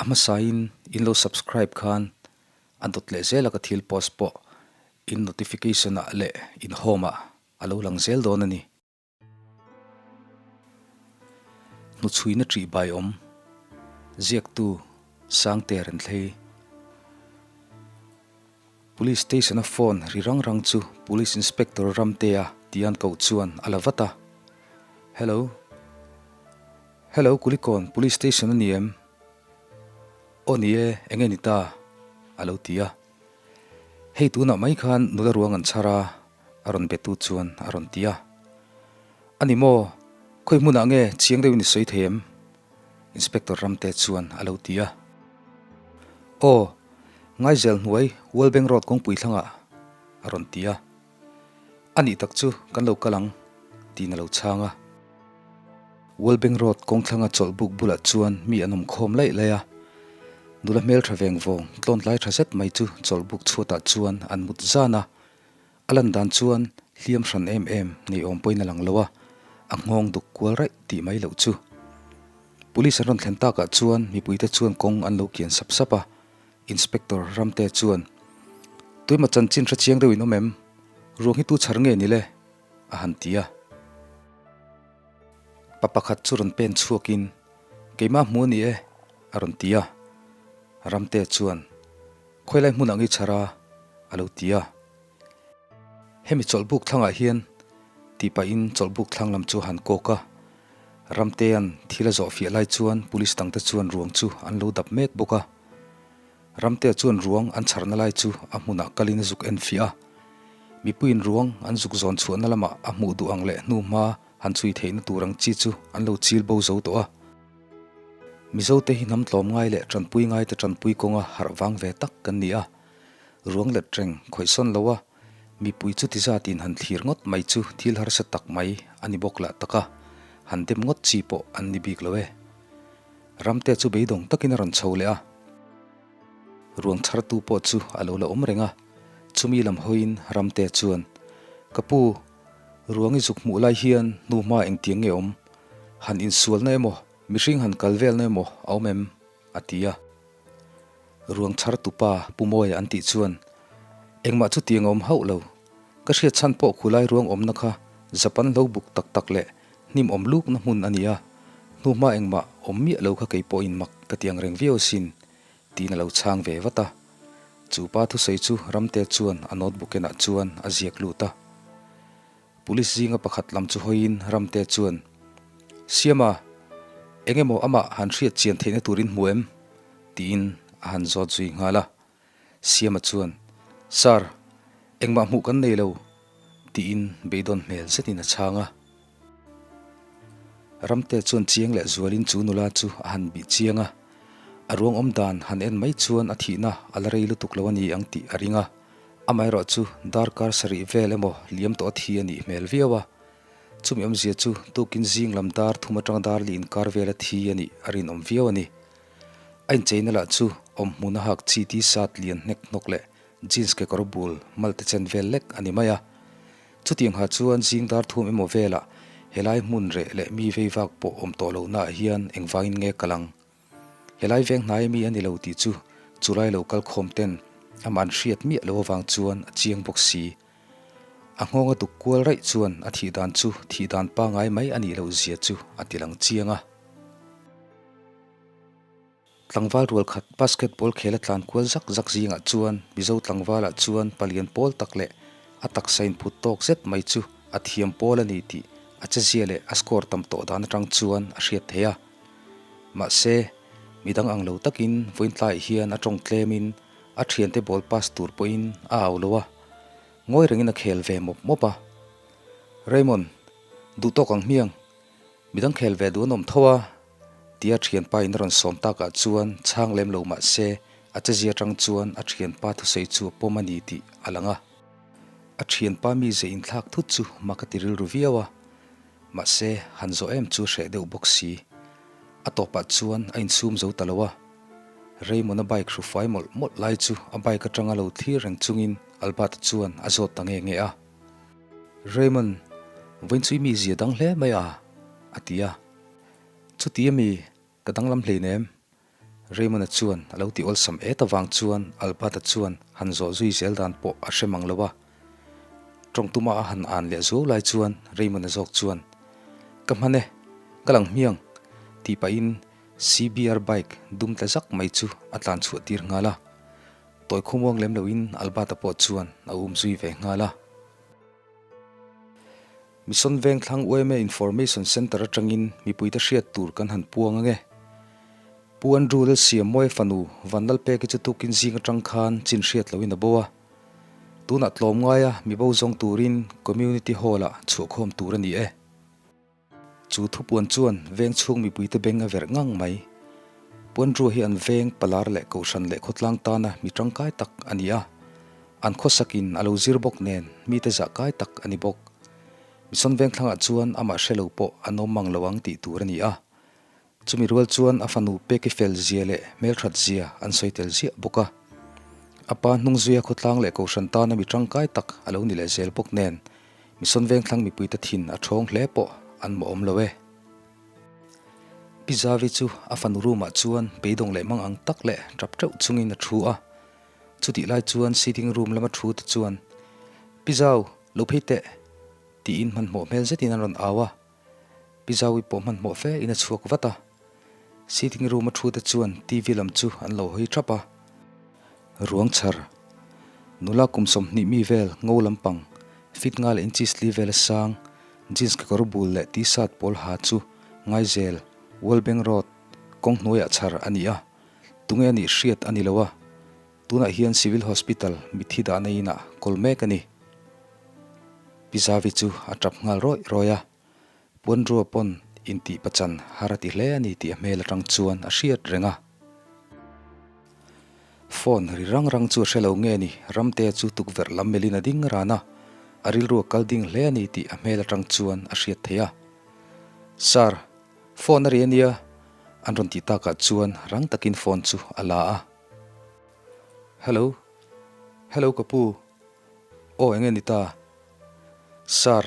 A hmasain in lo subscribe khan a dawt leh zel a ka thil post pawh in notification ah leh in home ah a lo lang zel dawn a ni. Hnuchhuina ṭih bai awm, ziaktu Sangte Renthlei. Police station a phone ri rang rang chu Police Inspector Ramtea tian koh chuan a la vat a. Hello. Hello Kulikawn Police Station a ni em? Aw ni e, enge ni ta? a lo ti a. Hei tunah mai khan nula ruang an chhar a. A rawn betu chuan a rawn ti a. A ni maw? Khawi hmunah nge chiang deuhin i sawi thei em? Inspector Ramte chuan a lo ti a. Aw, Ngaizel hnuai World Bank Road kawngpui thlangah a rawn ti a. A nih tak chu kan lo kal ang tiin a lo chhang a. World Bank Road kawngthlanga chawlh buk bulah chuan mi an awm khawm laih laih a. Nula hmeltha veng vawng tlawntlai tha zet mai chu chawlh buk chhuatah chuan an mut zan a. A lan dan chuan hliam hran em em nei awm pawhin a lang lo a, a nghawng duk kual raih tih mai loh chu. Police an rawn thlen takah chuan mipuite chuan kawng an lo kian sap sap a, Inspector Ramte chuan, Tuima chanchin hre chiang deuh in awm em? Ruang hi tu chhar nge ni le? a han ti a. Pa pakhat chu rawn pen chhuakin, Keimah hmu a ni e, a rawn ti a. Ramte chuan, Khawilai hmun ang i chhar a? a lo ti a. Hemi chawlhbuk thlangah hian tih pahin chawlhbuk thlang lam chu a han kawk a. Ramtea'n thil a zawh fiah lai chuan police dangte chuan ruang chu an lo dap mek bawk a. Ramtea chuan ruang an chharna lai chu a hmunah kalin a zuk en fiah a. Mipuiin ruang an zuk zawn chhuahna lamah a hmuh duh ang leh hnuhma han chhui theihna tur ang chi chu an lo chil bo zo tawh a. Mizote hi hnam tlawm ngai leh tanpui ngaite tanpui kawnga harh vang ve tak kan ni a. Ruang let reng khawih sawn lo a, mipui chuti zatin han thlir ngawt mai chu thil harsa tak mai a ni bawk lah tak a, han dem ngawt chi pawh an ni bik lo e. Ramte chu beidawng takin a rawn chho leh a. Ruang chhartu pawh chu a lo la awm reng a, chumi lam hawiin Ramte chuan, Ka pu, Ruang i zuk hmuh lai hian hnu hma engtiang nge awm? Han insualna emaw, mihring han kal velna emaw a awm em? a ti a. Ruang chhar tupa Pu Mawia an tih chuan, Engmah chutiang a awm hauh lo. Ka hriat chhan pawh khulai ruang awmna kha Japan lo buk tak tak leh hnim awm lukna hmun a ni a, hnu hma engmah awm miah lo kha kei pawhin mak ka ti ang reng viau asin, tiin a lo chhang ve vat a. Chu pa thusawi chu Ramte chuan a notebook enah chuan a ziak lut a. Police zinga pakhat lam chu hawiin Ramte chuan, Siama, eng emaw amah han hriat chian theihna turin hmu em? tiin a han zawt zui nghal a. Siama chuan, Sir, engmah hmuh kan nei lo, tiin beidawn hmel zetin a chhang a. Ramte chuan chiang leh zualin chu nula chu a han bih chiang a, a ruang awm dan han en mai chuan a thihna a la rei lutuk lo a ni ang tih a ring a, amaherawh chu darkar sarih vel emaw liam tawh a thi a nih hmel viau a, chumi awmzia chu tukin zing lam dar thum atanga dar li inkar vela thi a nih a rinawm viau a ni. A incheina lah chu awmhmun a hak chi t-shirt lian hnek hnawk leh jeans kekawr bul malte chen vel lek a ni mai a. Chutiang ha chuan zing dar thum emaw velah helai hmun reh leh mi vei vak pawh awm tawh lohnaah hian engvangin nge kal ang? Helai veng hnai mi a ni lo tih chu chulai lo kal khawm ten amah an hriat miah lo avang chuan a chiang bawk si. A nghawng a duk kual raih chuan a thih dan chu thih dan pangai mai a nih loh zia chu a ti lang chiang a. Tlangval rual khat basketball khel a tlan kual zak zak zingah chuan Mizo tlangvalah chuan palian pawl tak leh a taksa inphut tawk zet mai chu a thiam pawl a ni tih a chezia leh a score tam tawh dan atang chuan a hriat theih a. Mahse, midang ang lo takin vawiin tlaiah hian a tawng tlemin a thiante ball pass tur pawhin a au lo a, ngawi rengin a khel ve mawp mawp a. Raymond, duh tawk ang hmiang, midang khel ve duh an awm tho a. Tia thianpa in a rawn sawm takah chuan chhang lem lo mah se a chezia atang chuan a thianpa thusawi chu a pawm a ni tih a lang a. A thianpa mi ze inthlak thut chu mak a ti rilru viau a, mahse han zawh em chu hreh deuh bawk si. A tawpah chuan a insum zo ta lo a. Raymond-a bike hru fai mawlh mawlh lai chu a bike atanga lo thlir reng chungin Albert-a chuan a zawt ta nge nge a. Raymond, vawiin chu i mi zia dang hle mai a, a ti a. Chuti ami, ka danglam hleinem. Raymond-a chuan a lo ti awlsam et avang chuan Albert-a chuan han zawh zui zel dan pawh a hre mang lo a. Tawng tuma a han an leh zuau lai chuan Raymond-a zawk chuan, Ka hman e, ka lang hmiang, tih pahin CBR bike dum tla zak mai chu a tlan chhuah tir nghal a. Tawi khawmuang lem loin Albert-a pawh chuan a um zui ve nghal a. Mission Vengthlang yma Information Centre atangin mipuite hriat tur kan han puang ange. Pu Andrew Lalsiammawi fanu Vanlalpeki chu tukin zing atang khan chin hriat loin a bo a. Tunah tlawm ngaia mi bo zawng turin Community Hall-ah chhuahkhawm tur a ni e. Chu thupuan chuan veng chhung mipuite beng a verh ngang mai. Puanrua hi an veng palar leh kohhran leh khawtlang tana mi tangkai tak a ni a. An khawsakin a lo zir bawk nen mite zah kai tak a ni bawk. Mission Vengthlangah chuan amah hre lo pawh an awm mang lo ang tih tur a ni a. Chumi rual chuan a fanu Peki fel zia leh hmelthat zia an sawi tel ziah bawk a. A pa hnungzuia khawtlang leh kohhran tana mi tangkai tak a lo ni leh zel bawk nen Mission Vengthlang mipuite thin a thawng hle pawh an mawh awm lo e. Pi Zavi chu a fanu room ah chuan beidawng leh mang ang tak leh tap teuh chungin a thu a. Chutih lai chuan sitting room lama thu te chuan, Pi Zau, lo phei teh! tiin hmanhmawh hmel zetin an rawn au a. Pi Zaui pawh hmanhmawh fe in a chhuak vat a. Sitting room a thu te chuan TV lam chu an lo hawi thap a. Ruang chhar, nula kum 20 mi vel ngo lampang, fit nga leh inches li vel a sang, jeans kekawr bul leh t-shirt pawl ha chu Ngaizel, Wallbank Road, kawng hnuaiah chhar a ni a. Tunge a nih hriat a ni lo a. Tunah hian Civil Hospital mitthi dahna inah kawl mek a ni. Pi Zavi chu a tap nghal rawih rawih a, Puanrua pawn intih pachan har a ti hle a ni tih a hmel atang chuan a hriat reng a. Phone ri rang rang chu a hre lo nge ni, Ramtea chu tukverh lam melhin a ding ran a, a rilru a kal ding hle a ni tih a hmel atang chuan a hriat theih a. Sir, phone a ri a nia, an rawn tih takah chuan rang takin phone chu a la a. Hello, hello ka pu, aw enge ni ta? Sir,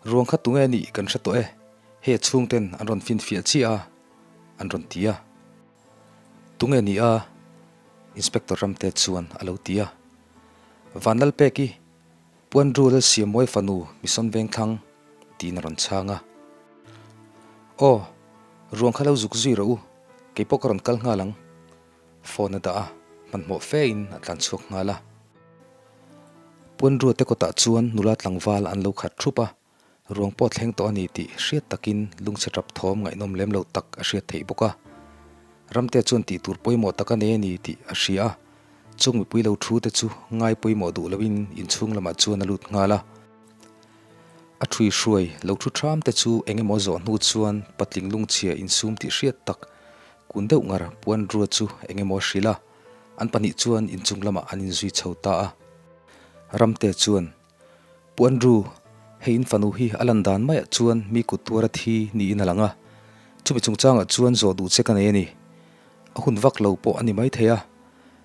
ruang kha tunge nih kan hre tawh e, hei a chhungten an rawn finfiah chiah a, an rawn ti a. Tunge ni a? Inspector Ramte chuan a lo ti a. Vanlalpeki, Pu Andrew Lalsiammawi fanu Mission Vengthlang tiin a rawn chhang a. Aw, ruang kha lo zuk zui rawh u, keipawh ka rawn kal nghal ang. Phone a dah a, hmanhmawh fe in a tlan chhuak nghal a. Puanrua te kawtah chuan nula tlangval an lo khat thup a, ruang pawh thleng tawh a ni tih hriat takin lungchhe tap thawm ngaihnawm lem lo tak a hriat theih bawk a. Ramtea chuan tih tur pawimawh tak a nei a ni tih a hria a, chung mipui lo thu te chu ngai pawimawh duh loin inchhung lamah chuan a lut nghal a. A ṭhui hruai lo thu ṭham te chu eng emaw zawh hnu chuan patling lungchhia insum tih hriat tak kun deuh ngar puan rua chu eng emaw a hrilh a, an pahnih chuan inchung lamah an inzui chho ta a. Ramte chuan, Puan ru, hei in fanu hi a lan dan maiah chuan mi kut tuar a thi niin a lang a, chumi chungchangah chuan zawh duh che ka nei a ni. A hun vak lo pawh a ni maithei a,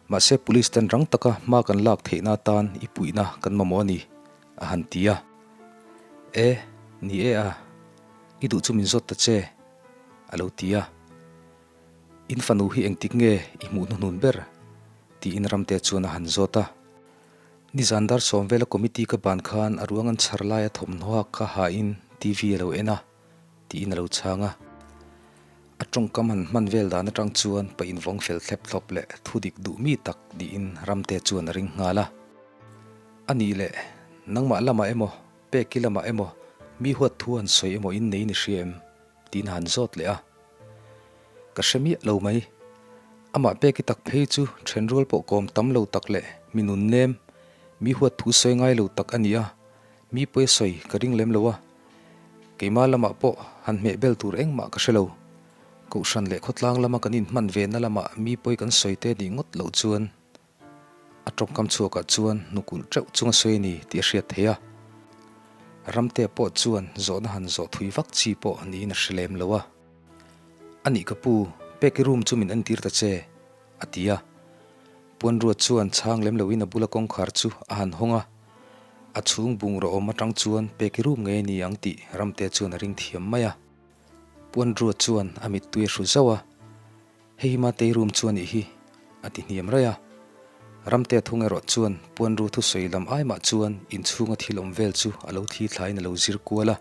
mahse police ten rang taka hma kan lak theihna atan i puihna kan mamawh a ni. A han ti a. E, ni e a, i duh chu min zawt ta che, a lo ti a. In fanu hi engtik nge i hmuh hnuhnun ber? tiin Ramte chuan a han zawt a. Nizan dar sawm vela committee ka ban khan a ruang an chhar laia thawmhnaw hak kha hain TV a lo en a, tiin a lo chhang a. A tawngkam han hman vel dan atang chuan pa invawng fel thlep thlawp leh thu dik duh mi tak niin Ramte chuan a ring nghal a. A nih leh, nangmah lamah emaw, Peki lamah emaw, mi huat thu han sawi emaw in nei ni hria em? tiin a han zawt leh a. Ka hre miah lo mai. Amah Peki tak phei chu then rual pawh kawm tam lo tak leh mi nun nem, mi huat thu sawi ngai lo tak a ni a, mi pawi a sawi ka ring lem lo a. Keimah lamah pawh han hmeh bel tur engmah ka hre lo. Kohhran leh khawtlang lama kan inhman ve na lamah mi pawi kan sawi te nih ngawt loh chuan A tawngkam chhuakah chuan hnukulh teuh chunga sawi a ni tih a hriat theih a. Ramtea pawh chuan zawhna han zawh thui vak chi pawh niin a hre lem lo a. A nih ka pu, Peki room chu min entir ta che, a ti a. Puanruat chuan chhang lem loin a bula kawngkhar chu a han hawng a. A chhung bungraw awm atang chuan Peki room ngei a ni ang tih Ramtea chuan a ring thiam mai a. Puanruat chuan a mittui a hru zauh a. Hei hi Matei room chu a nih hi, a ti hniam raih a. Ramtea thung erawh chuan Puanru thusawi lam ai mah chuan inchhunga thil awm vel chu a lo thli thlaiin a lo zir kual a.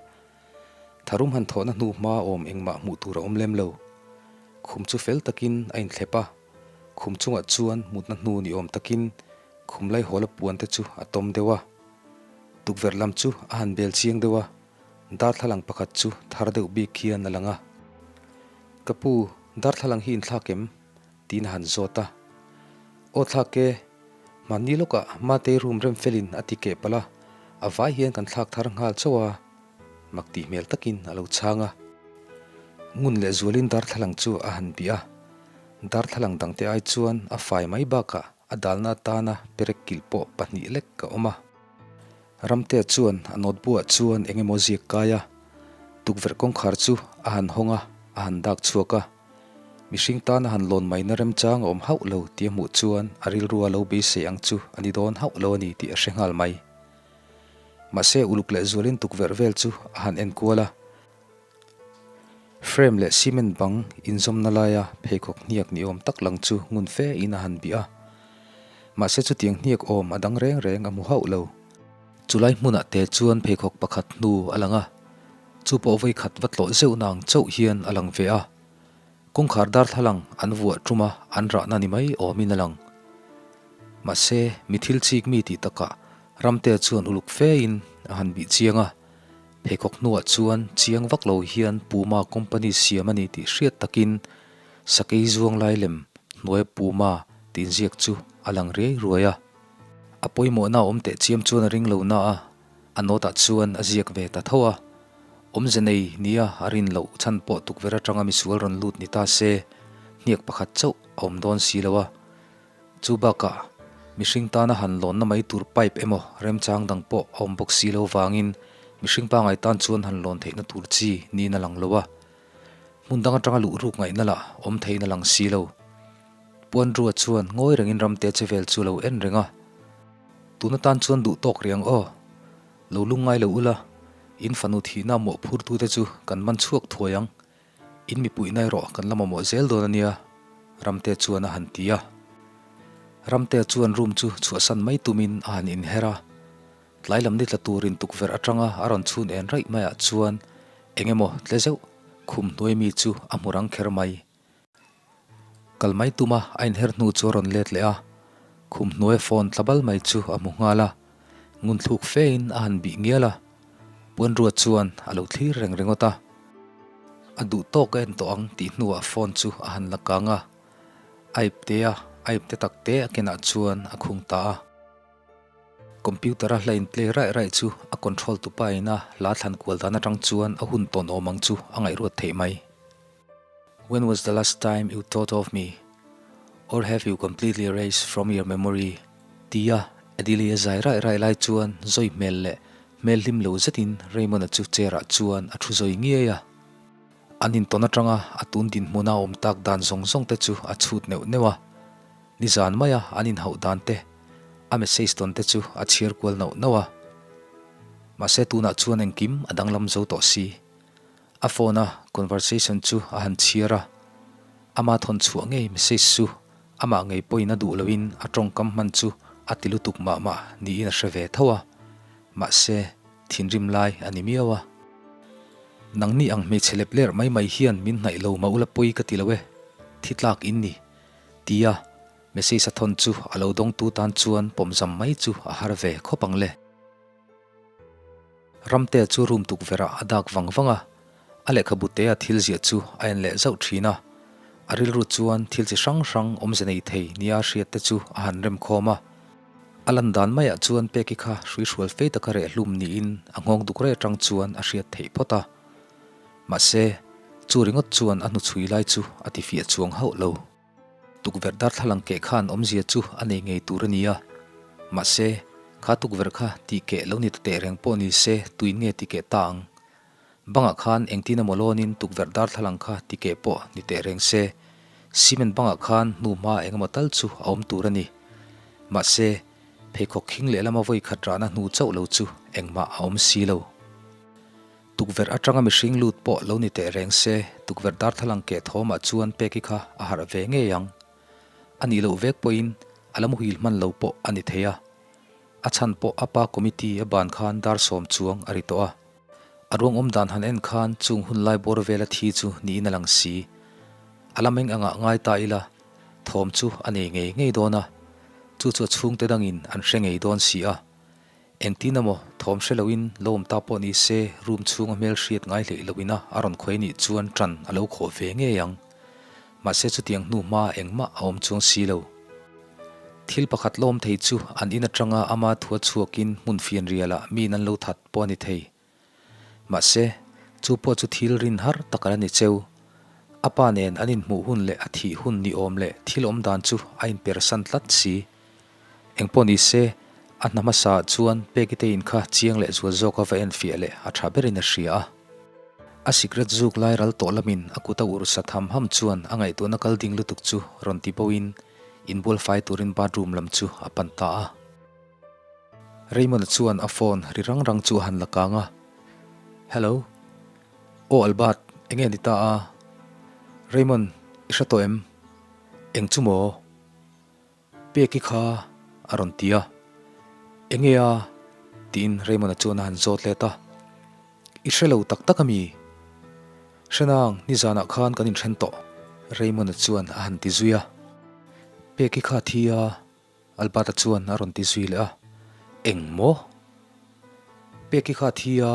Tharum han thawhna hnu hma awm engmah hmuh tur a awm lem lo. Khum chu fel takin a inthlep a, khum chungah chuan mutna hnu ni awm takin khum laihawla puan te chu a tawm deuh a. Tukverh lam chu a han bel chiang deuh a, darthlalang pakhat chu thar deuh bik hian a lang a. Ka pu, darthlalang hi inthlak em? tiin a han zawt a. Aw thlak e, mahni lawkah Matei room rem felin a ti keh palh a, a vai hian kan thlak thar nghal chauh a, mak tih hmel takin a lo chhang a. Ngun leh zualin darthlalang chu a han bih a, darthlalang dangte ai chuan a fai mai bakah a dalna atana perek kilh pawh pahnih lek a awm a. Ramtea chuan a notebook-ah chuan eng emaw ziak kai a, tukverh kawngkhar chu a han hawng a, a han dak chhuak a. Mihring tana han lawn maina remchang a awm hauh lo tih a hmuh chuan a rilrua lo beisei ang chu a ni dawn hauh lo a ni tih a hre nghal mai. Mahse uluk leh zualin tukverh vel chu a han en kual a. Frame leh cement bang inzawmna laia pheikhawk hniak ni awm tak lang chu ngun fe in a han bih a. Mahse chutiang hniak awm a dang reng reng a hmu hauh lo. Chulai hmunah te chuan pheikhawk pakhat hnu a lang a, chu pawh vawi khat va tlawh zeuh na ang chauh hian a lang ve a. Kawngkhar darthlalang an vuah tum a, an rahna ni mai awmin a lang. Mahse, mi thil chik mi tih takah Ramtea chuan uluk fein a han bih chiang a, pheikhawk hnuah chuan chiang vak lo hian Puma company siam a ni tih hriat takin sakei zuang lai lem hnuaia Puma tih inziak chu a lang riai ruai a. A pawimawhna awm teh chiam chuan a ring lo na a, a note ah chuan a ziak ve ta tho a. Awmze nei nia a rin loh chhan pawh tukverh atanga misual rawn lut ni ta se, hniak pakhat chauh a awm dawn si lo a. Chu bakah, mihring tana han lawnna mai tur pipe emaw remchang dang pawh a awm bawk si lo vangin mihring pangai tan chuan han lawn theihna tur chi niin a lang lo a. Hmun dang atanga luh ruk ngaihna lah awm theihin a lang si lo. Puanrua chuan ngawi rengin ramte che vel chu lo en reng a. Tun atan chuan duh tawk riang aw. Lo lungngai lo ula, in fanu thihna mawhphurtute chu kan man chhuak thuai ang. In mipuihna erawh kan la mamawh zel dawn a nia, Ramte chuan a han ti a. Ramte chuan room chu chhuahsan mai tumin a han inher a. Tlai lam ni tla turin tukverh atanga a rawn chhun en raih maiah chuan eng emaw tle zeuh khum hnuai mi chu a hmu rang kher mai. Kal mai tuma a inher hnu chu a rawn let leh a, khum hnuaia phone tla bal mai chu a hmu nghal a, ngun thluk fein a han bih ngial a, Puanrua chuan a lo thlir reng ringawt a. A duh tawk a en tawh ang tih hnuah phone chu a han la kang a, a ipte a, a ipte tak te a kenah chuan a khung ta a. Computer a hla in play raih raih chu a control tupa ina hla thlan kual dan atang chuan a hun tawn awm ang chu a ngaihruat theih mai. When was the last time you thought of me? Or have you completely erased from your memory? Tia Adelie a zai raih raih lai chuan zawi hmel leh hmel hlim lo zetin Raymond-a chu chair-ah chuan a thu zawi ngiai a. An intawn atanga a tun dinhmuna awm tak dan zawng zawng te chu a chhut neuh neuh a. Nizan maia an inhauh dan te, a message tawn te chu a chhiar kual nauh nauh a. Mahse tunah chuan engkim a danglam zo tawh si. A phone a conversation chu a han chhiar a, ama thawn chhuah ngei message chu amah ngei pawhin a duh loin a tawngkam hman chu a ti lutuk mah mah niin a hre ve tho a, mahse thinrim lai a ni miau a. Nangni ang hmeichhe lep lerh mai mai hian min hnaih lo mah ula pawi ka ti lo e, thi tlak in ni, tia message a thawn chu a lo dawngtu tan chuan pawmzam mai chu a har ve khawp ang le. Ramtea chu room tukverh ah a dak vang vang a, a lehkhabu te a thil ziah chu a en leh zauh thin a. A rilru chuan thil chi hrang hrang awmze nei thei nia a hriat te chu a han rem khawm a. A lan dan maiah chuan Peki kha hruihrual fei taka reh hlum niin a nghawng duk rei atang chuan a hriat theih phawt a. Mahse, chu ringawt chuan a hnuchhui lai chu a tifiah chuang hauh lo. Tukverh darthlalang keh khan awmzia chu a nei ngei tur a ni a, mahse, kha tukverh kha tih keh lo ni ta teh reng pawh ni se tuin nge ti keh ta ang? Bangah khan engtin emaw lawnin tukverh darthlalang kha ti keh pawh ni teh reng se, cement bangah khan hnu hma eng emaw tal chu a awm tur a ni. Mahse, pheikhawk khing leh lama vawi khat rahna hnu chauh lo chu engmah a awm si lo. Tukverh atanga mihring lut pawh lo ni teh reng se, tukverh darthlalang keh thawmah chuan Peki kha a harh ve ngei ang. A nih loh vek pawhin a la muhil hman lo pawh a ni thei a. A chhan pawh a pa committee a ban khan dar sawm chuang a ri tawh a. A ruang awm dan han en khan chung hun lai bawr vela thi chu niin a lang si. A la meng angah ngai ta ila, thawm chu a nei ngei ngei dawn a, chu chu a chhungte dangin an hre ngei dawn si a. Engtin emaw thawm hre loin lo awm ta pawh ni se room chhunga hmel hriat ngai hleih loin a a rawn khawi nih chuan ṭan a lo khawh ve ngei ang. Mahse chutiang hnu hma engmah a awm chuang si lo. Thil pakhat la awm thei chu an in aṭanga ama thua chhuakin hmun fianrialah miin an lo that pawh a ni thei. Mahse chu pawh chu thil rin har tak a la ni cheu. A pa nen an inhmuh hun leh a thih hun ni awm leh thil awm dan chu a inpersan tlat si. Engpawh ni se, a hna hmasa ah chuan Peki te in kha chiang leh zual zawk a va enfiah leh a tha berin a hria a. A sikret zuk lai ral tawh lamin a kut a urh sa tham ham chuan a ngaihtuahna kal ding lutuk chu rawn ti bo in inbual fai turin bathroom lam chu a pan ta a. Raymond-a chuan a phone ri rang rang chu a han la kang a, Hello. Aw Albert, enge ni ta a? Raymond, i hre tawh em? Eng chu maw? Peki kha a rawn ti a, Enge a? tiin Raymond-a chuan a han zawt let a, I hre lo tak tak a mi? Hrenang, nizanah khan kan inthen tawh, Raymond-a chuan a han ti zui a. Peki kha a thi a, Albert-a chuan a rawn ti zui leh a, Eng maw? Peki kha a thi a,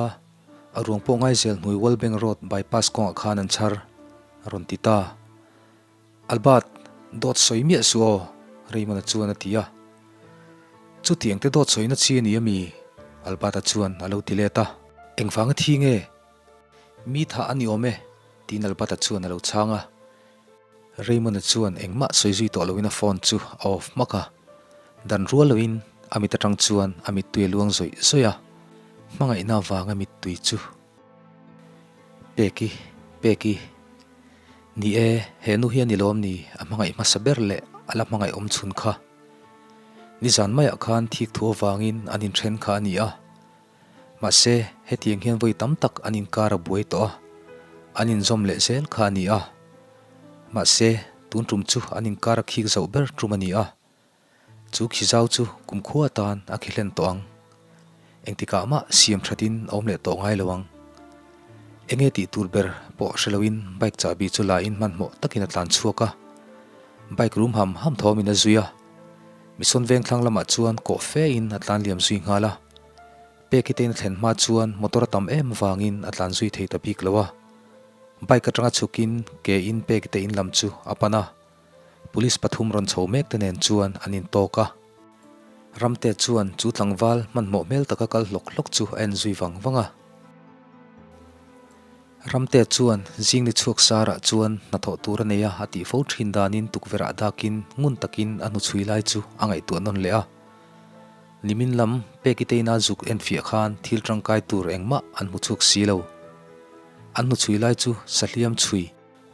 a ruang pawh ngaizel hnui Wallbank Road bypass kawngah khan an chhar, a rawn ti ta. Albert, dawt sawi miah suh aw, Raymond-a chuan a ti a. Chutiang te dawt sawina chi a ni ami? Albert-a chuan a lo ti let a. Engvanga thi nge? Mi thah a ni awm e, tiin Albert-a chuan a lo chhang a. Raymond-a chuan engmah sawi zui tawh loin a phone chu a off hmak a. Dan rual loin a mit atang chuan a mittui a luang zawih zawih a. Hmangaihna avanga mittui chu. Peki, Peki. Ni e, he nu hi a ni lawm ni, a hmangaih hmasa ber leh a la hmangaih awm chhun kha. Nizan maiah khan thik thu avangin an inthen kha a ni a. Mahse, hetiang hian vawi tam tak an inkar a buai tawh a, an inzawm leh zel kha a ni a. Mahse, tun tum chu an inkar a khik zoh ber tum a ni a. Chu khi zau chu kumkhua atan a khi hlen tawh ang. Engtikah mah siam thatin a awm leh tawh ngai lo ang. Enge tih tur ber pawh hre loin bike chahbi chu la in hmanhmawh takin a tlan chhuak a. Bike rum ham ham thawmin a zui a. Mison veng thlang lamah chuan kawh fe in a tlan liam zui nghal a. Peki te in a thlen hma chuan motor a tam em vangin a tlan zui thei ta bik lo a. Bike atanga chhukin ke in Peki te in lam chu a pan a. Police pathum rawn chho mek te nen chuan an intawk a. Ramte chuan chu tlangval hmanhmawh hmel taka kal hlawk hlawk chu a en zui vang vang a. Ramte chuan zing ni chhuak sarah chuan hnathawh tur a nei a a tih fo thin danin tukverh ah dakin ngun takin a hnuchhui lai chu a ngaihtuah nawn leh a. Nimin lam Peki te ina zuk enfiah khan thil tangkai tur engmah an hmu chhuak si lo. An hnuchhui lai chu sahliam chhui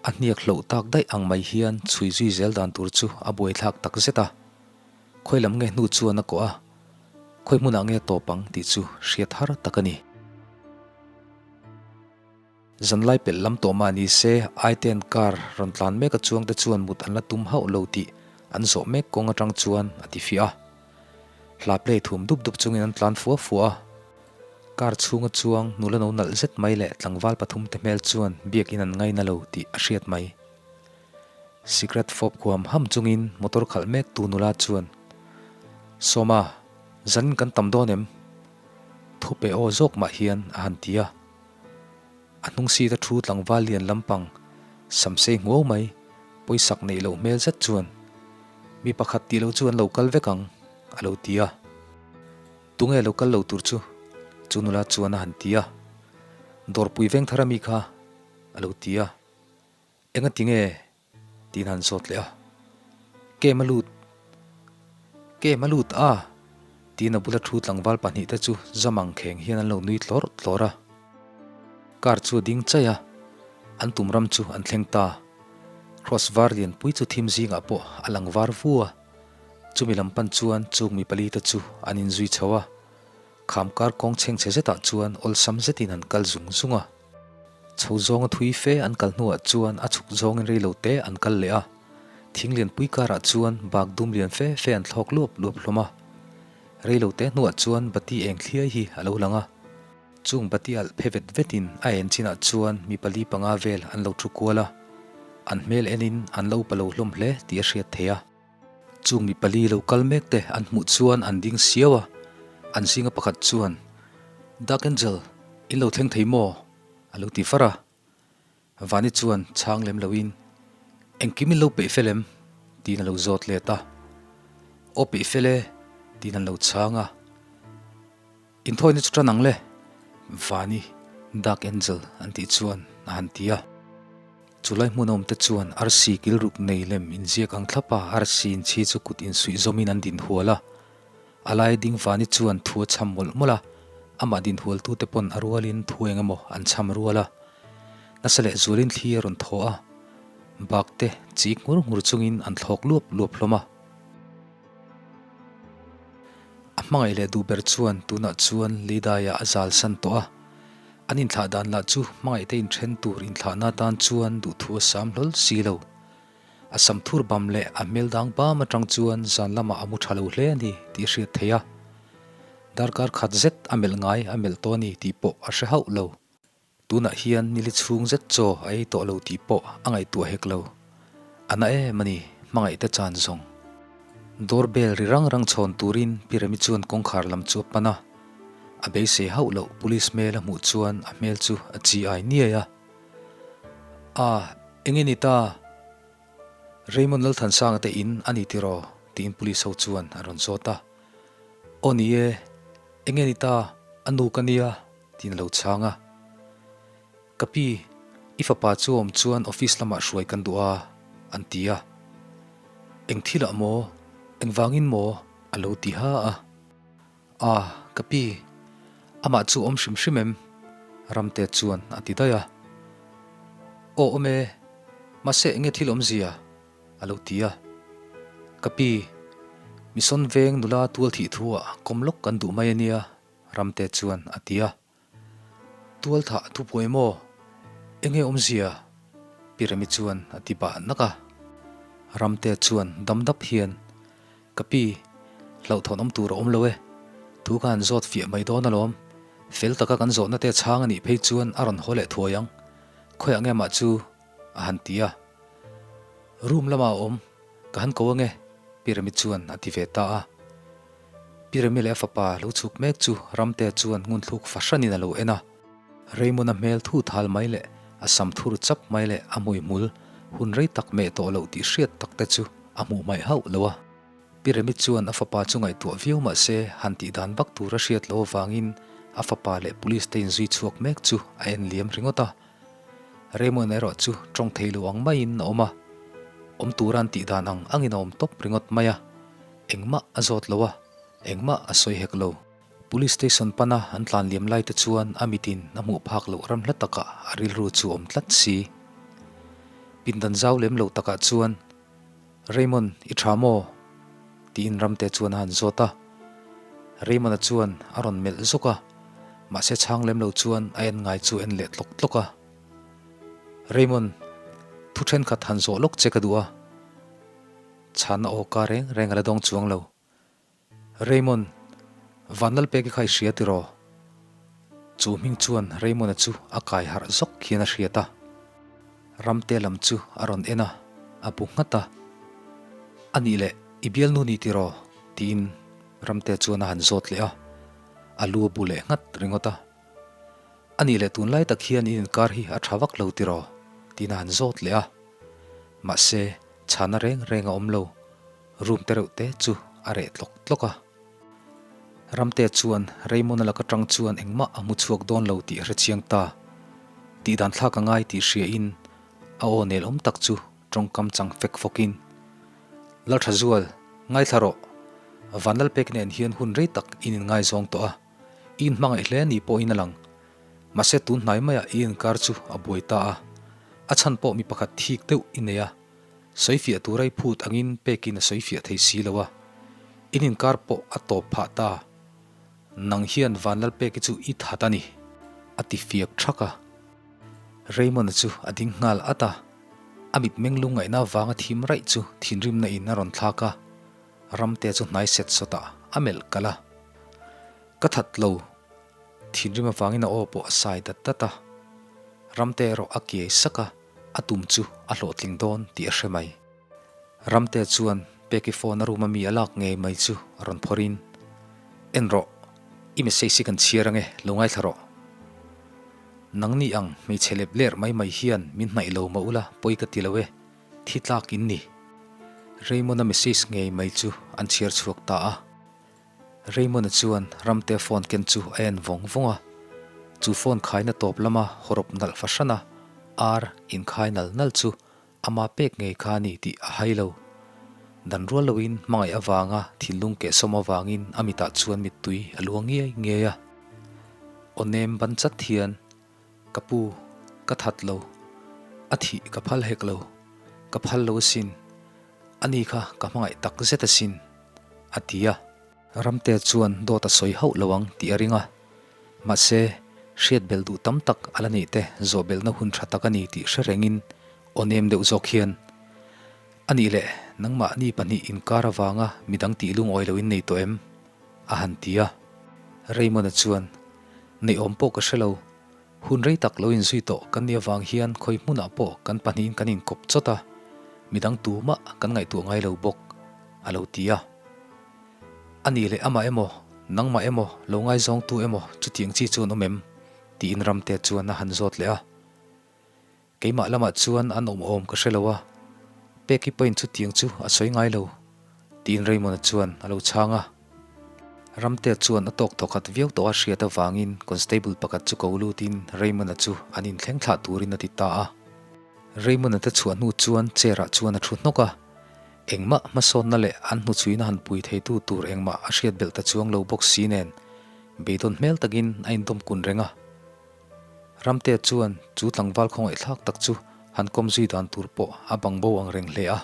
A hniak hloh tak daih ang mai hian chhui zui zel dan tur chu a buaithlak tak zet a. Khawi lam nge hnu chuan a kawh a, khawi hmunah nge tawp ang tih chu hriat har tak a ni. Zanlai pelh lam tawh mah ni se, Aitean car rawn tlan mek a chuangte chuan mut an la tum hauh lo tih an zawh mek kawng atang chuan a ti fiah a. Hla play thum dup dup chungin an tlan fua fua a. Car chhunga chuang nula no nalh zet mai leh tlangval pathum te hmel chuan biakin an ngaina lo tih a hriat mai. Sikret fawp huam ham chungin motor khalh mek tu nula chuan, Sawma, zanin kan tam dawn em? Thupe aw zawk mah hian a han ti a. A hnung seat a thu tlangval lian lampang samsei hmuau mai, pawisak neih loh hmel zet chuan, Mi pakhat tih lo chu an lo kal vek ang, a lo ti a. Tunge lo kal lo tur chu? Chu nula chuan a han ti a. Dawrpui veng thar ami kha, a lo ti a. Enga ti nge? Tiin a han zawt leh a. Kem a lut. Kem a lut a! Tiin a bula thu tlangval pahnihte chu zam ang kheng hian an lo nui tlawrh tlawrh a. Car chu a ding chaih a, an tum ram chu an thleng ta. Cross var lianpui chu thim zingah pawh a lang var vu a. Chumi lam pan chuan chung mi pali te chu an inzui chho a. Kham kar kawng chhengchhe zetah chuan awlsam zetin an kal zung zung a. Chho zawnga thui fe an kal hnuah chuan a chhuk zawngin rei lo te an kal leh a. Thing lianpui karah chuan bak dum lian fe fe an thlawk luap luap hlawm a. Rei lo te hnuah chuan bati eng thliai hi a lo lang a. Chung bati alh phe vet vetin a en chinah chuan mi pali panga vel an lo thu kual a. An hmel enin an lo upa lo hlawm hle tih a hriat theih a. Chung mi pali lo kal mek te an hmuh chuan an ding siau a, an zinga pakhat chuan, Dark Angel, in lo thleng thei maw? a lo ti far a. Vani chuan chhang lem loin, Engkim in lo peih fel em? tiin a lo zawt let a. Aw peih fel e, tiin an lo chhang a. Inthawina chu tan ang le, Vani, Dark Angel an tih chuan a han ti a. Chulai hmunawm te chuan arsi kilruk nei lem inziak ang thlap a, arsi inchhi chu kut insuih zawmin an din hual a. A lai ding Vani chuan thu a chham mawlh mawlh a, amah din hualtute pawn a rualin thu eng emaw an chham rual a. Nasa leh zualin thli a rawn thaw a, bak te chik ngur ngur chungin an thlawk luap luap hlawm a. A hmangaih leh duh ber chuan tunah chuan Lidaiah a zal san tawh a. An inthlah dan lah chu hmangaihte inthen tur inthlahna atan chuan duhthu a sam hlawl si lo. A sam thur bam leh a hmel dang bam atang chuan zan lamah a mu tha lo hle a ni tih a hriat theih a. Darkar khat zet a melh ngai a melh tawh a ni tih pawh a hre hauh lo. Tunah hian nili chhung zet chaw a ei tawh lo tih pawh a ngaihtuah hek lo. A na em a ni, hmangaihte chan zawng. Door bell ri rang rang chhawn turin Pi Remi chuan kawngkhar lam chu a pan a. A beisei hauh loh police hmel a hmuh chuan a hmel chu a chi ai niai a. A, enge ni ta? Raymond Lalthansanga te in a ni tiraw? tiin police ho chuan a rawn zawt a. Aw ni e, enge ni ta? A nu ka nia. Tiin a lo chhang a. Ka pi, i fapa chu awm chuan office lamah hruai kan duh a, an ti a. Eng thilah maw? Engvangin maw? A lo ti ha a. A, ka pi, amah chu awm hrim hrim em? Ramte chuan a ti daih a. Aw awm e, mahse enge thil awmzia? A lo ti a. Ka pi, Mission veng nula tual thih thu ah kawm lawk kan duh mai a nia, Ramte chuan a ti a. Tualthah thupuai maw? Enge awmzia? Pi Remi chuan a ti bah nak a. Ramte chuan dam dap hian, Ka pi, hlauhthawn awm tur a awm lo e. Thu ka han zawt fiah mai dawn alawm. Fel taka kan zawhna te chhang a nih phei chuan a rawn haw leh thuai ang. Khawiah nge mah chu? a han ti a. Room lamah a awm, ka han ko ange, Pi Remi chuan a ti ve ta a. Pi Remi leh a fapa lo chhuk mek chu Ramtea chuan ngunthluk fahranin a lo en a. Raymond-a hmel thu thal mai leh a sam thur chap mai leh a hmuihmul hun rei tak meh tawh loh tih hriat tak te chu a hmuh hmaih hauh lo a. Pi Remi chuan a fapa chu ngaihtuah viau mah se han tih dan vak tur a hriat loh avangin a fapa leh police te inzui chhuak mek chu a en liam ringawt a. Raymond erawh chu tawng thei lo ang maiin a awm a, awm tura an tih dan ang angin a awm tawp ringawt mai a, engmah a zawt lo a, engmah a sawi hek lo. Police station pana an tlan liam lai te chuan a mitin a hmuh phak loh ram hla takah a rilru chu a awm tlat si. Pindan zau lem lo takah chuan, Raymond, i tha maw? tiin Ramte chuan a han zawt a. Raymond-a chuan a rawn melh zawk a, mahse chhang lem lo chuan a en ngai chu en leh tlawk tlawk a. Raymond, thu thenkhat han zawh lawk che ka duh a. Chhanna aw ka reng reng a la dawng chuang lo. Raymond, Vanlalpeki kha i hria tiraw? Chu hming chuan Raymond-a chu a kai harh zawk hian a hriat a. Ramte lam chu a rawn en a, a bu nghat a. A nih leh, i bialnu ni tiraw? tiin Ramte chuan a han zawt leh a, a lu a bu leh nghat ringawt a. A nih leh tunlai tak hian in inkar hi a tha vak lo tiraw? tiin a han zawt leh a. Mahse, chhana reng reng a awm lo. Room te reuh te chu a reh tlawk tlawk a. Ramte chuan Raymond-a lak atang chuan engmah a hmu chhuak dawn lo tih a hre chiang ta. Tih dan thlak a ngai tih hria in a aw nel awm tak chu tawngkam chang fek fawk in, Lalthazual, ngaithla rawh. Vanlalpek nen hian hun rei tak in inngaizawng tawh a, i inhmangaih hle ni pawhin a lang. Mahse tun hnai maiah i inkar chu a buai ta a, a chhan pawh mi pakhat thik deuh i nei a. Sawifiah tura i phut angin pekin a sawifiah thei si lo a, in inkar pawh a tawp phah ta. Nang hian Vanlalpeki chu i that a ni, a ti fiak thak a. Raymond-a chu a ding nghal at a, a mitmeng lungngaihna avanga thim raih chu thinrimna in a rawn thlak a, Ramtea chu hnai set sawtah a melh kalh a. Ka that lo, thinrim avangin a aw pawh a sai dat dat a. Ramtea erawh a kiai sak a, a tum chu a hlawhtling dawn tih a hre mai. Ramtea chuan Peki phone a room a mi a lak ngei mai chu a rawn phawrh in, En rawh, i message hi kan chhiar ange, lo ngaithla rawh. Nangni ang hmeichhe lep ler mai mai hian min hnaih lo mah ula pawi ka ti lo e, thi tlak in ni. Raymond-a message ngei mai chu an chhiar chhuak ta a. Raymond-a chuan Ramtea phone ken chu a en vawng vawng a, chu phone khaina tawp lama hawrawp nalh fahran a, ar inkhai nal nal chu Ama pek ngei kha a ni tih a hai lo. Dan rual loin hmangaih avanga thinlung kehsawm avangin a mitah chuan mittui a luang ngiai ngiai a. Aw nem ban chat hian, Ka pu, ka that lo. A thih ka phal hek lo. Ka phal lo asin. Ani kha ka hmangaih tak zet asin, a ti a. Ramtea chuan dawt a sawi hauh lo ang tih a ring a, mahse, hriat belh duh tam tak a la neih te zawh belhna hun tha tak a ni tih hre rengin aw nem deuh zawk hian, A nih leh, nangmahni pahnih inkar avanga midang tih lungawi loin nei tawh em? a han ti a. Raymond-a chuan, Neihawm pawh ka hre lo, hun rei tak lo inzui tawh kan nih avang hian khawi hmunah pawh kan pahnihin kan inkawp chawt a, midang tumah kan ngaihtuah ngai lo bawk, a lo ti a. A nih leh amah emaw, nangmah emaw, lo ngaizawngtu emaw chutiang chi chu an awm em? tiin Ramtea chuan a han zawt leh a. Keimah lamah chuan an awm awm ka hre lo a, Peki pawhin chutiang chu a sawi ngai lo, tiin Raymond-a chuan a lo chhang a. Ramtea chuan a tawk thawkhat viau tawh a hriat avangin constable pakhat chu ko lutin Raymond-a chu an inthleng thlah turin a ti ta a. Raymond-a te chhuah hnu chuan chair-ah chuan a thu hnawk a. Engmah hmasawnna leh an hnuchhuina han pui theitu tur engmah a hriat belh ta chuang lo bawk si nen, beidawn hmel takin a indawm kun reng a. Ramtea chuan chu tlangval khawngaihthlak tak chu han kawm zui dan tur pawh a bang bo ang reng hle a.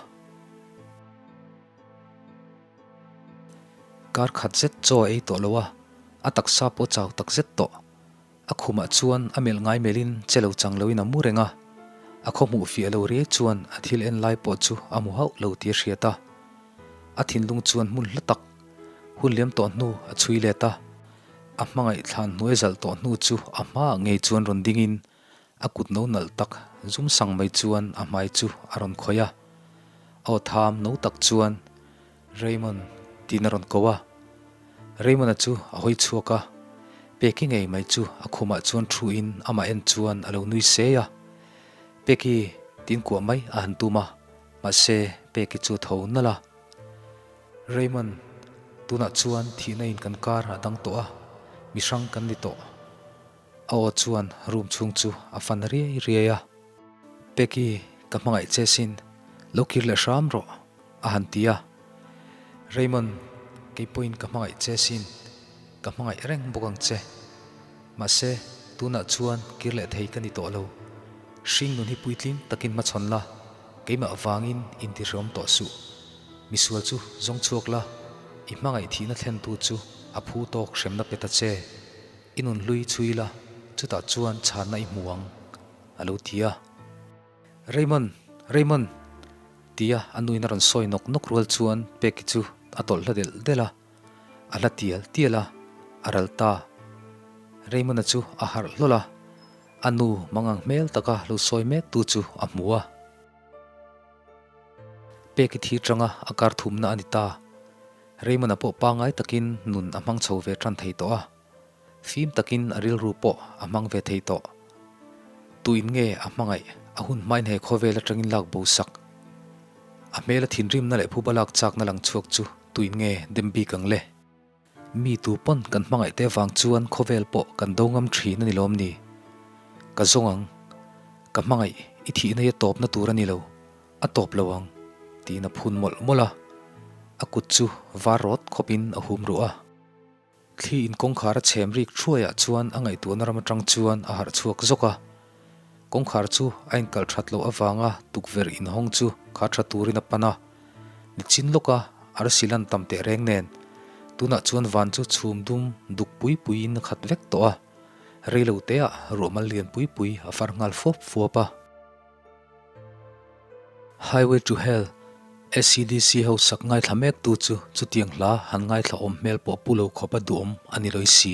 Kar khat zet chaw a ei tawh lo a, a taksa pawh chau tak zet tawh. A khumah chuan a melh ngai melhin che lo chang loin a mu reng a, a khaw hmuh fiah lo riai chuan a thil en lai pawh chu a hmu hauh lo tih a hriat a. A thinlung chuan hmun hla tak, hun liam tawh hnu a chhui let a, a hmangaih thlan hnuai zalh tawh hnu chu a hmaah ngei chuan rawn dingin a kut no nalh tak zum sang mai chuan a hmai chu a rawn khawih a. A aw tham no tak chuan Raymond tiin a rawn ko a. Raymond-a chu a hawi chhuak a, Peki ngei mai chu a khumah chuan thuin amah en chuan a lo nui sei a. Peki tiin kuah mai a han tum a, mahse Peki chu a tho nalh a. Raymond, tunah chuan thihna in kan kar a dang tawh a, mi hrang kan ni tawh. A aw chuan room chhung chu a fan riai riai a. Peki, ka hmangaih che sin, lo kir leh hram rawh, a han ti a. Raymond, kei pawhin ka hmangaih che sin, ka hmangaih reng bawk ang che. Mahse, tunah chuan kir leh thei ka ni tawh lo. Hring nun hi puitling takin hmachhawn la, keimah vangin intihreawm tawh suh. Misual chu zawng chhuak la, i hmangaih thihna thlentu chu a phu tawk hremna pe ta che. I nun hlui chhui la, chutah chuan chhanna i hmu ang, a lo ti a. Raymond! Raymond! tia a nuin a rawn sawi nawk nawk rual chuan Peki chu a tawlh hla delh delh a, a hla tial tial a, a ral ta. Raymond-a chu a harh hlawl a, a nu mangang hmel taka lo sawi mek tu chu a hmu a. Peki thi tanga a kar thumna a ni ta. Raymond-a pawh pangngai takin nun a hmang chho ve tan thei tawh a. Fim takin a rilru pawh a hmang ve thei tawh. Tuin nge a hmangaih a hun hmain he khawvel atangin lak bo sak? A hmela thinrimna leh phuba lak chakna lang chhuak chu tuin nge dem bik ang le? Mi tu pawn kan hmangaih te vang chuan khawvel pawh kan do ngam thin a ni lawm ni? Ka zawng ang. Ka hmangaih i thihna hi a tawpna tur a ni lo. A tawp lo ang, tiin a phun mawlh mawlh a. A kut chu var rawt khawpin a hum ruh a. Thli in kawngkhar a chhem rik thuaiah chuan a ngaihtuahna ram atang chuan a harh chhuak zawk a. Kawngkhar chu a inkalh that loh avanga tukverh inhawng chu khar tha turin a pan a. Nichin lawka arsi lan tam teh reng nen, Tunah chuan van chu chhum dum duk pui puiin a khat vek tawh a, rei lo teah ruahmal lian pui pui a far nghal fuap fuap a. Highway to Hell, ACDC ho sak ngaithla mek tu chu chutiang hla han ngaithla awm hmel pawh pu lo khawp a duhawm a ni lawih si.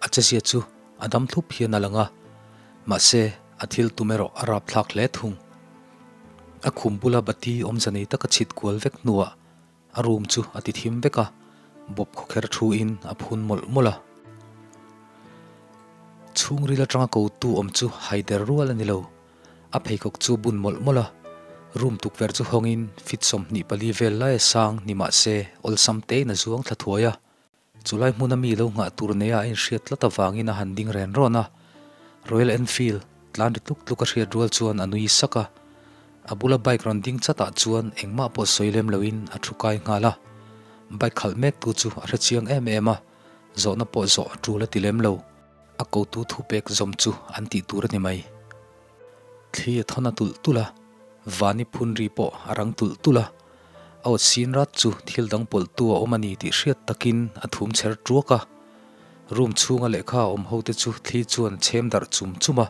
A chezia chu a dam thlup hian a lang a, mahse a thil tum erawh a rapthlak hle thung. A khum bula bati awmza nei taka chhit kual vek hnuah A room chu a ti thim vek a, bawp khawkher thu in a phun mawlh mawlh a. Chhungril atanga ko tu awm chu haider rual a ni lo. A pheikhawk chu bun mawlh mawlh a, room tukverh chu hawng in feet 24 vel lai a sang ni mah se awlsam te in a zuang thla thuai a. Chulai hmuna mi lo nghah tur neia a inhriat tlat avangin a han ding ren rawn a, Royal Enfield tlan ri tluk tluk a hriat rual chuan a nui sak a. A bula bike rawn ding chatah chuan engmah pawh sawi lem loin a thu kai nghal a. Bike khalh mektu chu a hrechiang em em a, zawhna pawh zawh a tul a ti lem lo. A kotu thupek zawm chu an tih tur a ni mai. Thli a thawn a tulh tulh a, Vani phun ri pawh a rang tulh tulh a. A awt sin rat chu thil dang pawlhtu a awm a ni tih hriat takin a thum chher tuak a. Room chhunga lehkha a awm ho te chu thli chuan chhem darh chum chum a.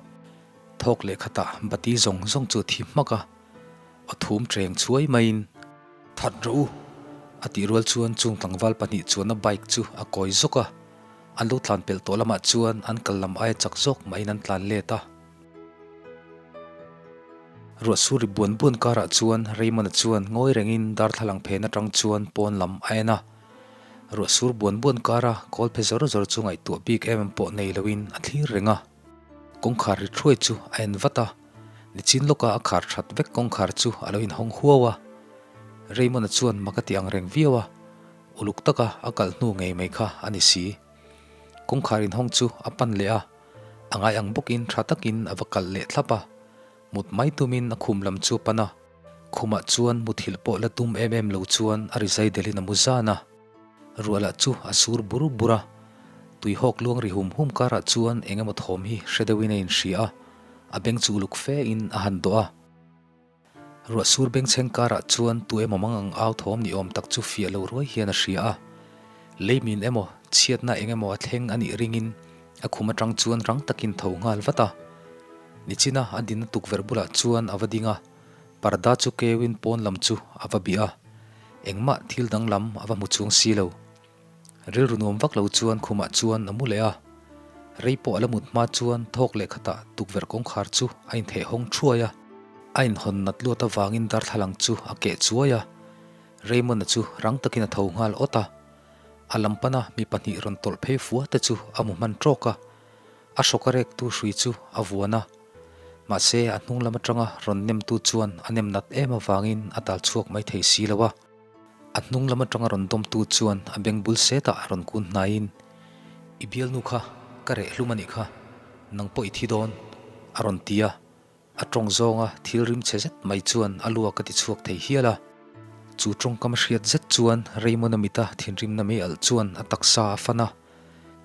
Thawk leh khatah bati zawng zawng chu a thi hmak a, aw thum ṭeng chhuai maiin, That rawh u! a tih rual chuan chung tlangval pahnih chuanna bike chu a kawi zawk a. An lo tlan pelh tawh lamah chuan an kal lam aia chak zawk mahin an tlan let a. Ruah sur ri buan buan karah chuan Raymond-a chuan ngawi rengin darthlalang phen atang chuan pawn lam a en a. Ruah sur buan buan kara kawl phe zawr zawr chu ngaihtuah bik em pawh nei loin a thlir reng a. Kawngkhar ri thuai chu a en vat a, nichin lawka a khar that vek kawngkhar chu a lo inhawng huau a. Raymond-a chuan mak a ti ang reng viau a, uluk taka a kalh hnu ngei mai kha a ni si. Kawngkhar inhawng chu a pan leh a, a ngai ang bawkin tha takin a va kalh leh thlap a. Mut mai tumin a khum lam chu a pan a, khumah chuan muthilh pawh la tum em em lo chuan a ri zai delhin a mu zan a. Ruah lah chu a sur bur bur a, tuihawk luang ri hum hum karah chuan eng emaw thawm hi hre deuhin a inhria a, a beng chu uluk fe in a han dawh a. Ruah sur bengchheng karah chuan tu emaw mang ang au thawm ni awm tak chu fiah lo ruai hian a hria a. Leimin emaw, chhiatna eng emaw a thleng a nih ringin a khum atang chuan rang takin tho nghal vat a. Nichina a dinna tukverh bulah chuan a va ding a, parda chu keuin pawn lam chu a va bih a. Engmah thil danglam a va hmu chung si lo. Rilru nuam vak lo chuan khumah chuan a mu leh a. Rei pawh a la mut hma chuan thawk leh khatah tukverh kawngkhar chu a intheh hawng thuai a. A inhawn nat luat avangin darthlalang chu a keh chuai a. Raymond-a chu rang takin a tho nghal awt a. A lam pana mi pahnih rawn tawlh phei fua te chu a mu hman tawk a. A hrawk a rektu hrui chu a vuan a. Mahse a hnung lam atanga rawn nemtu chuan a nem nat em avangin a tal chhuak mai thei si lo a. A hnung lam atanga rawn dawmtu chuan a beng bul setah a rawn kun hnaiin, I bialnu kha ka reh hlum a nih kha, nang pawh i thi dawn, a rawn ti a. A tawng zawnga thil rim chhe zet mai chuan a luak a ti chhuak thei hial a. Chu tawngkam hriat zet chuan Raymond-a mita thinrimna mei alh chuan a taksa a fan a,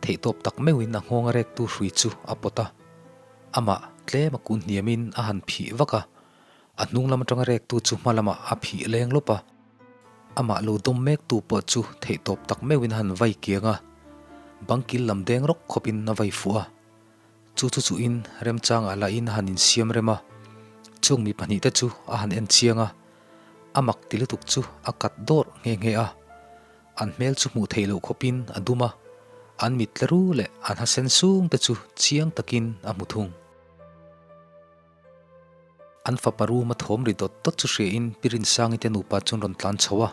theihtawp tak meuhin a nghawng a rektu hrui chu a pawt a. Amah tlem a kun hniamin a han phih vak a. A hnung lam atanga rektu chu hma lamah a phih leng lawp a, amah lo dawm mektu pawh chu theihtawp tak meuhin a han vai kiang a, bangkil lam deng rawk khawpin a vai fuh a. Chu chu chuhin remchangah lahin a han insiam rem a, chung mi pahnihte chu a han en chiang a, a mak ti lutuk chu a kat dawrh nghe nghe a. An hmel chu hmuh theih loh khawpin a dum a, an mit tleru leh an ha sen sung te chu chiang takin a hmu thung. An fapa room a thawm ri dawt dawt chu hriain Pi Rinsangi te nupa chuan rawn tlan chho a,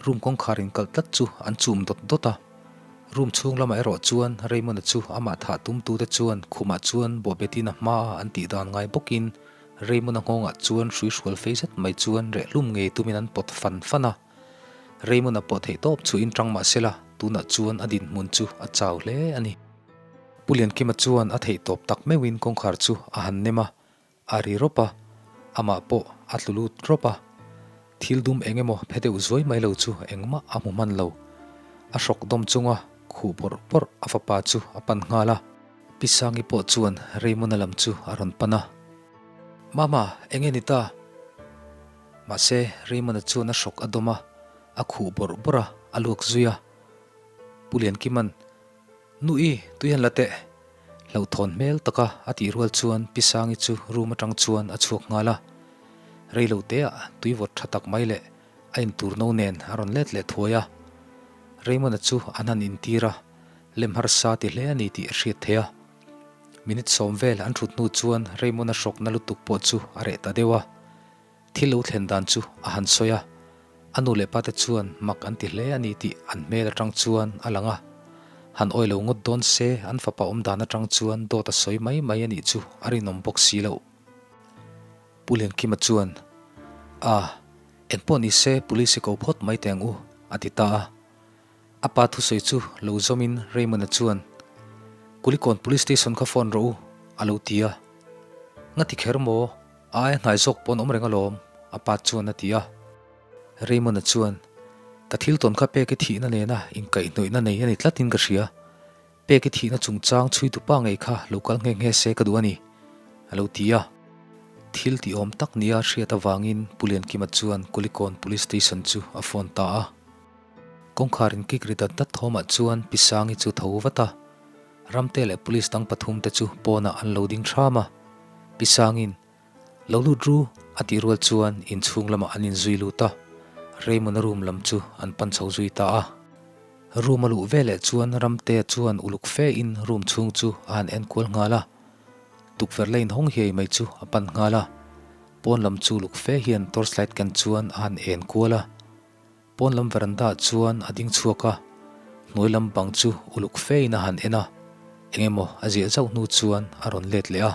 room kawngkhar inkalh tlat chu an chum dawt dawt a. Room chhung lamah erawh chuan Raymond-a chu amah thah tumtute chuan khumah chuan bawhbetin a hma a an tih dan ngai bawkin Raymond-a nghawngah chuan hrui hrual fei zet mai chuan reh hlum ngei tumin an pawt fan fan a. Raymond-a pawh theih tawp chu in tang mah sela tunah chuan a dinhmun chu a chau hle a ni. Pu Liankima chuan a theih tawp tak meuhin kawngkhar chu a han nem a, a ri rawp a, amah pawh a tlu lut rawp a. Thil dum eng emaw phe deuh zuai mai lo chu engmah a hmu hman lo. A hrawk dawm chunga khuh bawrh bawrh a fapa chu a pan nghal a. Pi Sangi pawh chuan Raymond-a lam chu a rawn pan a. Mama, eng nge ni ta? Mahse, Raymond-a chuan a hrawk a dawm a, a khuh bawrh bawrh a, a luak zui a. Pu Liankima'n, Nu i, tui han la teh! Hlauhthawn hmel taka a tih rual chuan Pi Sangi chu room atang chuan a chhuak nghal a. Rei lo teah tui vawt tha tak mai leh a intur no nen a rawn let leh thuai a. Raymond-a chu an han intir a, lem harsa ti hle a ni tih a hriat theih a. Minute sawm vel an thut hnu chuan Raymond-a hrawkna lutuk pawh chu a reh ta deuh a. Thil lo thlen dan chu a han sawi a, a nu leh pate chuan mak an ti hle a ni tih an hmel atang chuan a lang a. Han awi lo ngawt dawn se an fapa awm dan atang chuan dawt a sawi mai mai a nih chu a rinawm bawk si loh. Pu Liankima chuan, A, engpawh ni se police i ko phawt mai teh ang u, a ti ta a. A pa thusawi chu lo zawmin Raymond-a chuan, Kulikawn Police Station kha phone rawh u, a lo ti a. Nga ti kher maw? A aia hnai zawk pawn awm reng alawm, a pa chuan a ti a. Raymond-a chuan, Ka thil tawn kha pek i thihna nena inkaihhnawihna nei a ni tlatin ka hria. Pek i thihna chungchang chhuitu pa ngei kha lo kal nghe nghe se ka duh a ni, a lo ti a. Thil tih awm tak nia hriat avangin Pu Liankima chuan Kulikawn Police Station chu a phone ta a. Kawngkhar in kik ri dat dat thawmah chuan Pi Sangi chu tho vat a, Ramte leh Police dang pathum te chu pawnah an lo ding hram a. Pi Sangin, Lo lut ru, a tih rual chuan inchhung lamah an inzui lut a, Raymond-a room lam chu an pan chho zui ta a. Room a luh veleh chuan Ramtea chuan uluk fe in room chhung chu a han enkual nghal a, tukverh la inhawng hiai mai chu a pan nghal a, pawn lam chu uluk fe hian torchlight ken chuan a han enkual a. Pawn lam veranda ah chuan a ding chhuak a, hnuai lam bang chu uluk fe in a han en a, eng emaw a ziah zauh hnu chuan a rawn let leh a.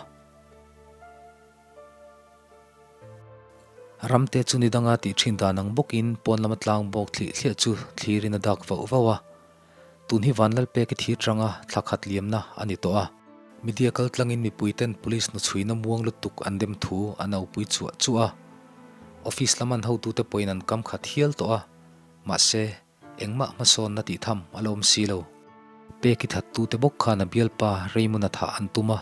Ramte chu ni danga tih thin dan ang bawkin pawn lama tlang bawk thlih thliah chu thlirin a dak vauh vauh a. Tun hi Vanlalpeki thir tanga thla khat liamna a ni tawh a. Media kal tlangin mipuiten police hnuchhuina muang lutuk an dem thu an aupui chuah chuah a. Office lam an hotute pawhin an kam khat hial tawh a, mahse, engmah hmasawnna tih tham a la awm si lo. Peki thattute bawk khan a bialpa Raymond-a thah an tum a,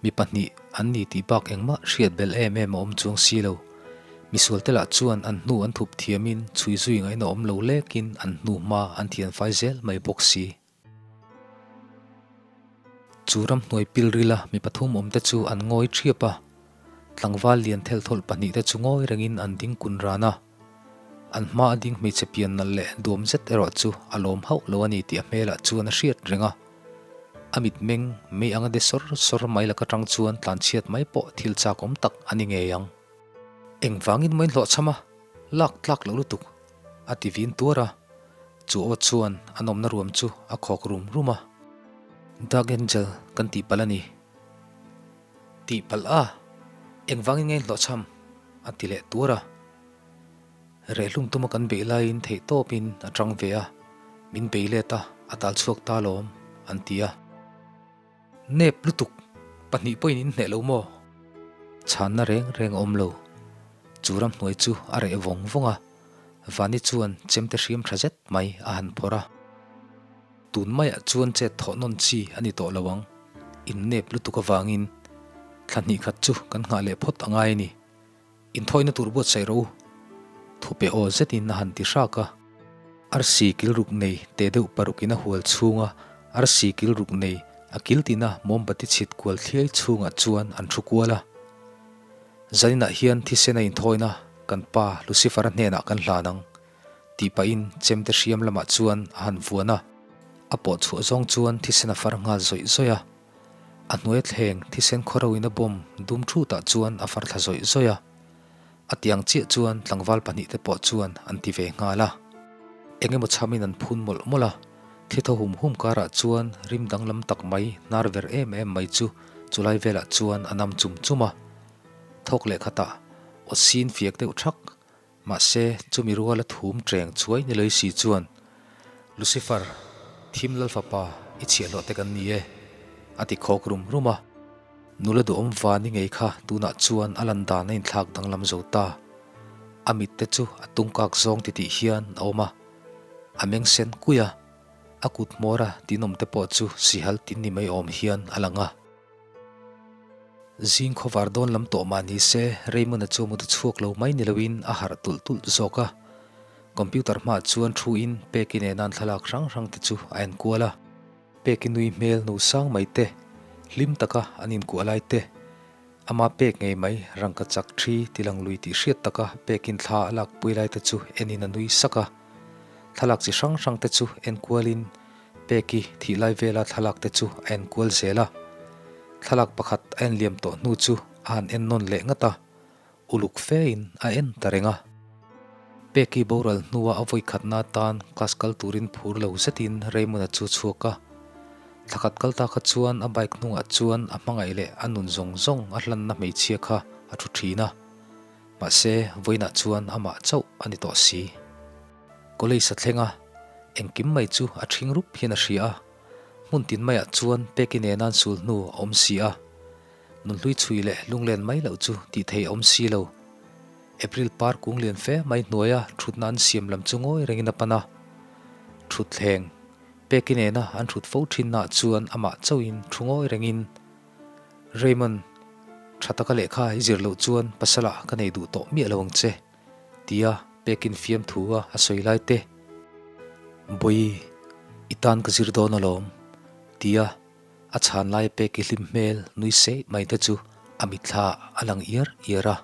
Mi pahnih an ni tih bak engmah hriat belh em em a awm chuang si lo. Misualte lah chuan an hnu an thup thiamin chhui zui ngaihna awm lo lekin an hnu hma an thian fai zel mai bawk si. Chu ramhnuai pilrila mi pathum awmte chu an ngawi ṭhiap a, tlangval lian thelthawlh pahnihte chu ngawi rengin an ding kun ran a. An hma a ding hmeichhe pian nalh leh duam zet erawh chu a lawm hauh lo a ni tih a hmelah chuan a hriat reng a. A mitmeng mei anga de sawr sawr mai laka tang chuan tlanchhiat mai pawh thil chak awm tak a ni ngei ang. Engvangin maw in hlawhchham a, lak tlak loh lutuk, a ti vin tuar a. Chu aw chuan a nawmna ruam chu a khawk rum rum a. Dark Angel kan tih palh a ni. Tih palh a, engvangin nge in hlawhchham? a ti leh tuar a. Rehlum tuma kan beih laiin theih tawpin a tang ve a, min bei let a, a tal chhuak ta lawm, an ti a. Nep lutuk, pahnih pawhin in hneh lo maw? Chhanna reng reng a awm lo. Chu ramhnuai chu a reh vawng vawng a, Vani chuan chemte hriam tha zet mai a han phawrh a. Tun maiah chuan chet thawh nawn chi a ni tawh lo ang, in nep lutuk avangin thla hnih khat chu kan nghah leh phawt a ngai a ni. Inthawina tur buatsaih rawh u, thupe aw zetin a han ti hrak a. Arsi kil ruk nei teh deuh parukin a hual chhunga arsi kil ruk nei a kil tina mawmbati chhit kual thliai chhungah chuan an thu kual a. Zaninah hian thisen a inthawina kan pa Lucifer-a hnenah kan hlan ang, tih pahin chemte hriam lamah chuan a han vuan a. A pawh chhuah zawng chuan thisen a far nghal zawih zawih a. A hnuai thleng thisen khawro in a bawm dum thutah chuan a far thla zawih zawih a. A tiang chiah chuan tlangval pahnih te pawh chuan an ti ve nghal a. Eng emaw chhamin an phun mawlh mawlh a, thi tho hum hum karah chuan rim danglam tak mai hnar ver em em mai chu chulai velah chuan a nam chum chum a. Thawk leh khatah aw sin fiak deuh thak Mahse, chumi ruala thum cheng chuai ni lei si chuan, Lucifer, thim lal fapa, i chhiahhlawh te kan ni e, a ti khawk rum rum a. Nula duhawm van i ngei kha tunah chuan a lan dan a inthlak danglam zo ta. A mit te chu a tungkak zawng titih hian a awm a, a meng sen kui a, a kut hmawra tinawm te pawh chu sihal tin ni mai awm hian a lang a. Zing khawvar dawn lam tawh mah ni se, Raymond-a chu mut a chhuak lo mai ni loin a harh tulh tulh zawk a. Computer hmaah chuan thu in Peki nena an thlalak hrang hrang te chu a en kual a. Peki nui hmel no sang mai te, hlim taka an inkuah lai te, ama pek ngei mai rangka chak thi tilang lui tih hriat taka pekin thla a lak pui lai te chu enin a nui sak a. Thlalak chi hrang hrang te chu en kualin Peki thih lai vela thlalak te chu a en kual zel a. Thlalak pakhat a en liam tawh hnu chu a han en nawn leh ngat a. Uluk fein a en ta reng a. Peki boral hnua a vawi khatna atan class kal turin phur lo zetin Raymond-a chu a chhuak a. Thlakhat kal ta kha chuan a bike hnungah chuan a hmangaih leh a nun zawng zawng a hlanna hmeichhia kha a thu thin a. Mahse, vawiinah chuan amah chauh a ni tawh si. College a thleng a, engkim mai chu a ṭhing rup hian a hria a. Hmun tin maiah chuan Peki nena an sul hnu a awm si a. Nunhlui chhui leh lunglen mai loh chu tih thei a awm si lo. April par kung lian fe mai hnuaia thutna an siam lam chu ngawi rengin a pan a. Thutthleng Peki nena an thut fo thinnaah chuan amah chauhin thu ngawi rengin, Raymond, tha taka lehkha i zir loh chuan pasalah ka nei duh tawh miah lo ang che, tia Pekin fiamthu a a sawi lai te. Bawi, i tan ka zir dawn alawm, tia A chhan lai pek i hlim hmel nui seih mai te chu a mitthla a lang iar iar a.